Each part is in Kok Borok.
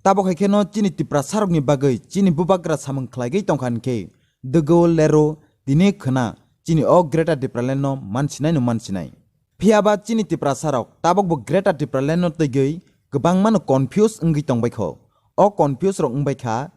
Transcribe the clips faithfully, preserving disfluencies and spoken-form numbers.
Tabok hai kheno chini Tiprasarokni bagwi chini bubagra samung khlaigwi tongkha hinkhe dwgo lero tini khwna chini o Greater Tipraland no mansinai no mansinai. Phiyaba chini Tiprasarok tabokbo Greater Tipraland no twigwi kwbangmano confuse wngwi tongbaikho. O confuse rok wngbaikha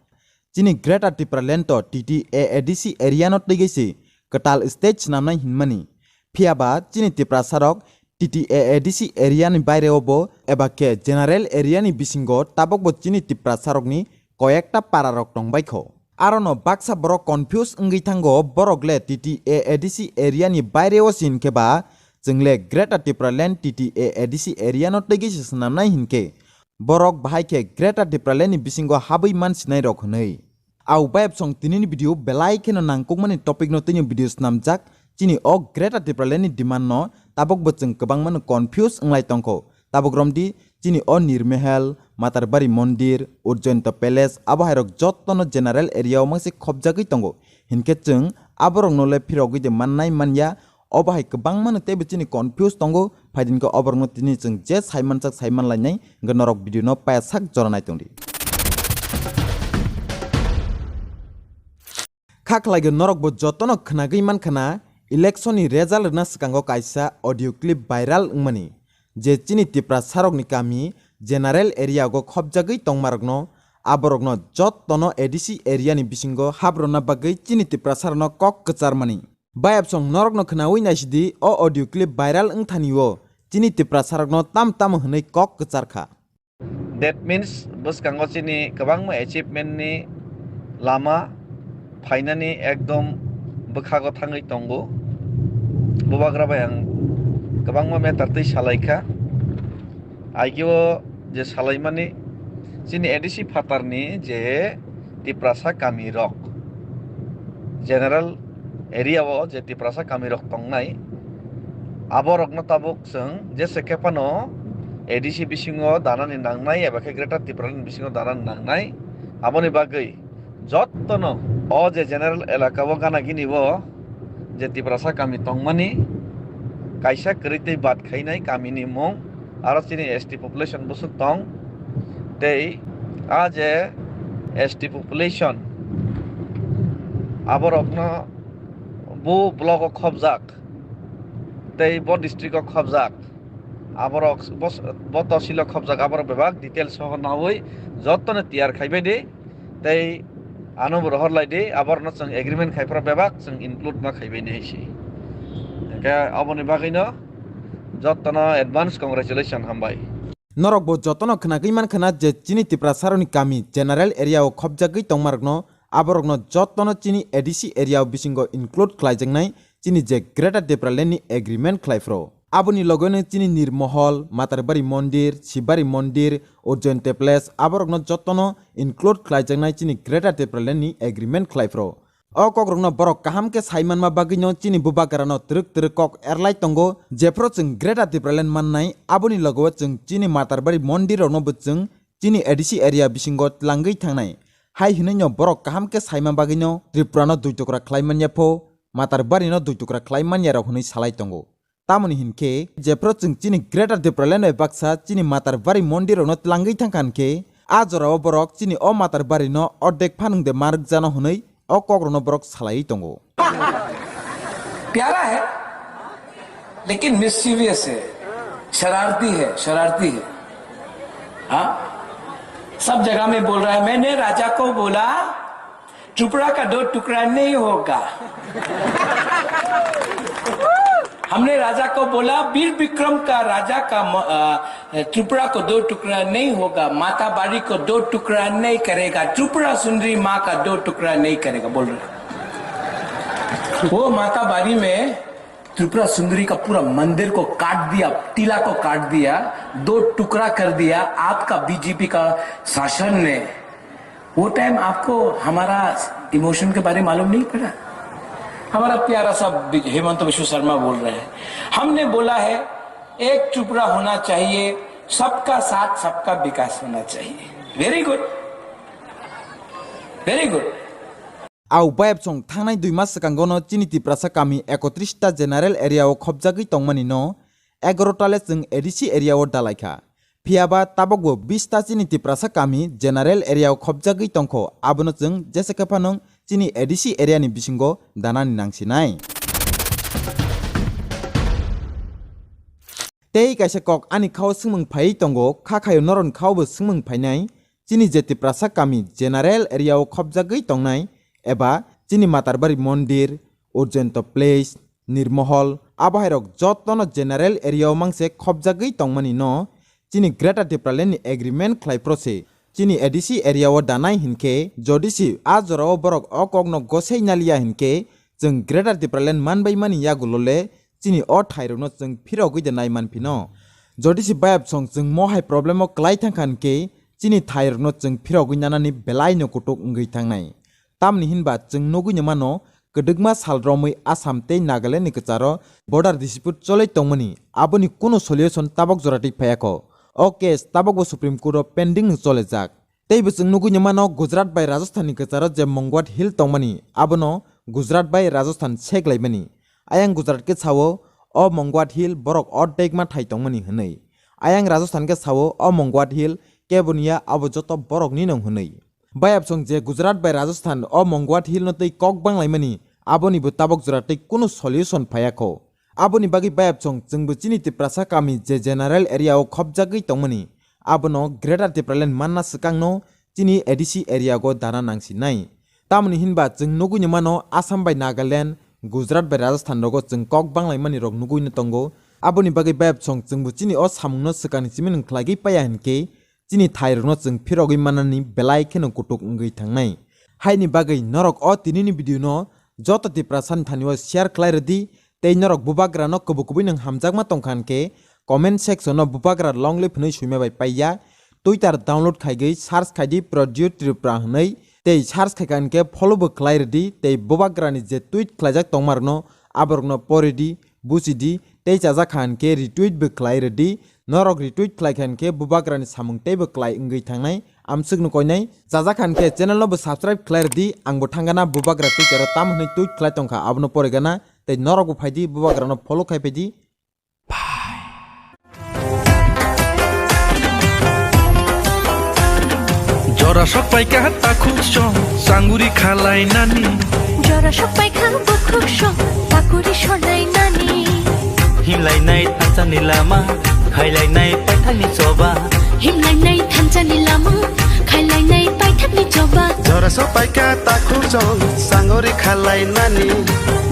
chini Greater Tipraland to T T A A D C area no twigwi se kwtal state swnamnai hinmani. Phiyaba chini Tiprasarok T T A A D C area ni baireo bo eba khe general area ni bisingo tabokbo chini Tiprasarokni koyekta pararok tongbaikho. Arono baksa borok confuse wngwi thango, borok le T T A A D C area ni baireo sin khe ba chwng le Greater Tipraland T T A A D C area no twigwi se swnamnai hinkhe borok bahai khe Greater Tipraland ni bisingo habwi mansinai rok hwnwi. Au bayapsong tinini video belai kheno nangkukmani topic no tini video snamjak. Chini o Greater Tipraland ni demand no tabok bo chwng kwbangmano confuse wnglai tongkho. Tabok romdi chini o Nirmehel, Matarbari Mondir, Urjoyinto Palace abo hai rok jotto no general area o mangse khopjagwi tongo. Hinkhe chwng aborok no le phirogwi de mannai manya. Obo hai kwbangmano teibo chini confuse tongo. Phaidinke oborokno tini chwng je saimansak saimanlainai, hwnkhe norok video no paya sak jora naitongdi. Kha khlaigo norokbo jotono khwnagwi mankhana, election ni result rwna swkango kaisa audio clip viral wngmani, je chini Tiprasarokni kami general area o khopjagwi tongmarokno, aborokno jottono A D C area ni bisingo hap rwna bagwi chini Tiprasarokno kok kwcharmani. Bayapsong norokno khwnawi naisidi o audio clip viral wngthani o chini Tiprasarokno tam tamo hwnwi kok kwchar kha. That means bwskango chini kwbangma achievement ni lama phainani ekdom bwkhago thangwi tongo. Bubagra bai ang kwbangma matter twi salaikha. Aigio je salaimani chini A D C phatarni je Tiprasa kamirok, general area o je Tiprasa kamirok tongnai, aborokno tabuk chwng jese khe phano A D C bisingo danani nangnai eba khe Greater Tipraland bisingo danani nangnai. Aboni bagwi jottono o je general elaka o gana gini o je Tiprasa kami tongmani kaisa kwrwi tei bad khainai kamini mung, aro chini S T population bwswk tong, tei a je S T population aborokno bo block o khopjak tei bo district o khopjak, aborok bo, bo tosil o khopjak, aborok bebak details soho nawi jottoni tiyar khaibai di. Tei ano bo rohor lai di, aborno chwng agreement khai phra bebak chwng include ma khaibai ni hai se. Hwnkhe aboni bagwino jottono advance congratulation hambai. Norok bo jotono khwnagwi mankha na je chini Tiprasarokni kami general area o khopjagwi tongmarokno, aborokno jottono chini A D C area o bisingo include khlaijaknai chini je Greater Tipraland ni agreement khlai phro. Aboni logoino chini Nirmohol, Matarbari Mondir, Sibari Mondir, Urjoyinto Palace, aborokno jottono include khlaijaknai chini Greater Tipraland ni agreement khlai phro. O kokrokno borok kaham khe sai manma bagwino chini bubagrano twrwk twrwk kok erlai tongo, jephru chwng Greater Tipraland mannai, aboni logo chwng chini Matarbari Mondir rokno bo chwng chini A D C area bisingo tlangwi thangnai. Hai hwnwino borok kaham khe saima bagwino Tripurano dui tukra khlai manya pho, Matarbarino dui tukra khlai manya rok hwnwi salai tongo. Tamoni hinkhe, jephru chwng chini Greater Tipraland bai baksa chini Matarbari Mondir rokno tlangwi thangkha hinkhe, a jorao borok chini o Matarbari no ordek phanwng de ma rwkjano hwnwi o kokrokno borok salaiwi tongo. प्यारा है, लेकिन मिस्चीवियस है, शरारती है, शरारती है। हाँ, सब जगह में बोल रहा है। मैंने राजा को बोला, त्रिपुरा का दो टुकड़ा नहीं होगा। हमने राजा को बोला, वीर विक्रम का राजा का म-, अ, त्रिपुरा को दो टुकड़ा नहीं होगा, माता बारी को दो टुकड़ा नहीं करेगा, त्रिपुरा सुंदरी माँ का दो टुकड़ा नहीं करेगा, बोल रहा। वो माता बारी में त्रिपुरा सुंदरी का पूरा मंदिर को काट दिया, टीला को काट दिया, दो टुकड़ा कर दिया। आपका बीजेपी का शासन ने वो टाइम आपको हमारा इमोशन के बारे में मालूम नहीं पड़ा? हमारा प्यारा सा बि-, हेमंत विश्व शर्मा बोल रहे हैं, हमने बोला है, एक त्रिपुरा होना चाहिए, सबका साथ, सबका विकास होना चाहिए। Very good, very good. Au bayapsong thangnai dui mas swkango no chini Tiprasa kami ekotris ta general area o khopjagwi tongmani no egaroh ta le chwng A D C area o dalaikha. Phiya ba tabukbo bista chini Tiprasa kami general area o khopjagwi tongkho, abono chwng jesa khe phano chini A D C area ni bisingo danani nangsinai. Tei kaisa kok ani khao swngmung phaiwi tongo, kha khayo norokni khao bo swngmung phainai, chini je Tiprasa kami general area o khopjagwi tongnai eba chini Matarbari Mondir, Urjento Place, Nirmohol, abo hairok jotono general area o mangse khopjagwi tongmani no chini Greater Tipraland ni agreement khlai phro se chini A D C area o danai hinkhe, jodi se a jora o borok o kok no gosei naliya hinkhe, chwng Greater Tipraland manbai mani yagulo le chini o thairokno chwng phirogwi de nai manphino. Jodi se bayapsong chwng mohai problem o kwlai thangkha hinkhe, chini thairokno chwng phirogwi nanani belai no kutuk wngwi thangnai. Tamni hinba chwng nugwi no mano, kwdwkma sal romwi Assam tei Nagaland ni kwcharo border dispute cholwi tongmani, aboni kunu solution tabok jora twi phaiya kho. O case tabokbo Supreme Court o pending wng cholijak. Tei bo chwng nugwi no mano, Gujarat bai Rajasthan ni kwcharo je Mongwat Hill tongmani, abono Gujarat bai Rajasthan seklaimani. Ayang Gujarat khe sao, o Mongwat Hill borok ordekma thai tongmani hwnwi. Ayang Rajasthan khe sao, o Mongwat Hill kebo niya, abo joto borok ni nong hwnwi. Bayapsong je Gujarat bai Rajasthan o Mongwat Hill no tei kok banglaimani, aboni bo tabok jora tei kunu solution phaiya kho. Aboni bagwi bayapsong chwngbo chini Tiprasa kami je general area o khopjagwi tongmani, abono Greater Tipraland manna swkangno chini A D C area go dana nangsinai. Tamoni hinba chwng nugwi no mano, Assam bai Nagaland, Gujarat bai Rajasthan rogo chwng kok banglaimani rok nugwi no tongo. Aboni bagwi bayapsong chwngbo chini o samungno swkangni simi nwng khlaigwi paiya hinkhe, chini thairokno chwng phirogwi manani belai kheno kutuk wngwi thangnai. Haini bagwi norok o tinini video no joto Tiprasani thani o share khlai rwdi, tei norok bubagrano kubu kubui nwng hamjakma tongkha hinkhe comment section o bubagra long live hwnwi swima bai paiya. Twitter download khaigwi search khaidi Pradyot Tripura hwnwi, tei search khaikha hinkhe follow bo khlai rwdi, tei bubagrani je tweet khlaijak tongmarokno aborokno poridi, busidi, tei chajakha hinkhe retweet bo khlai rwdi. Norok retweet khlaikha hinkhe bubagrani samung teibo klai wngwi thangnai. Amswkno koinai chajakha hinkhe channel no bo subscribe khlai rwdi. Angbo thangana bubagra Twitter o tamo hwnwi tweet khlai tongkha, abono porigana, tei norokbo phaidi bubagrano follow khai phaidi. Jora sokpaikha takhuk song, sanguri khalai nani. Jora sokpaikha bukhuk song, takuri sonai nani. Himlainai thansani lama, khailainai paithakni choba. Himlainai thansani lama, khailainai paithakni choba. Jora sokpaikha takhuk song, sanguri khalai nani.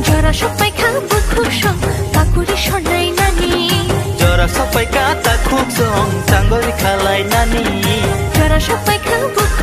Jora sokpaikha bukhuk song, takuri sonai nani. Jora sokpaikha takhuk song, sanguri khalai nani. Jora sokpaikha bukhuk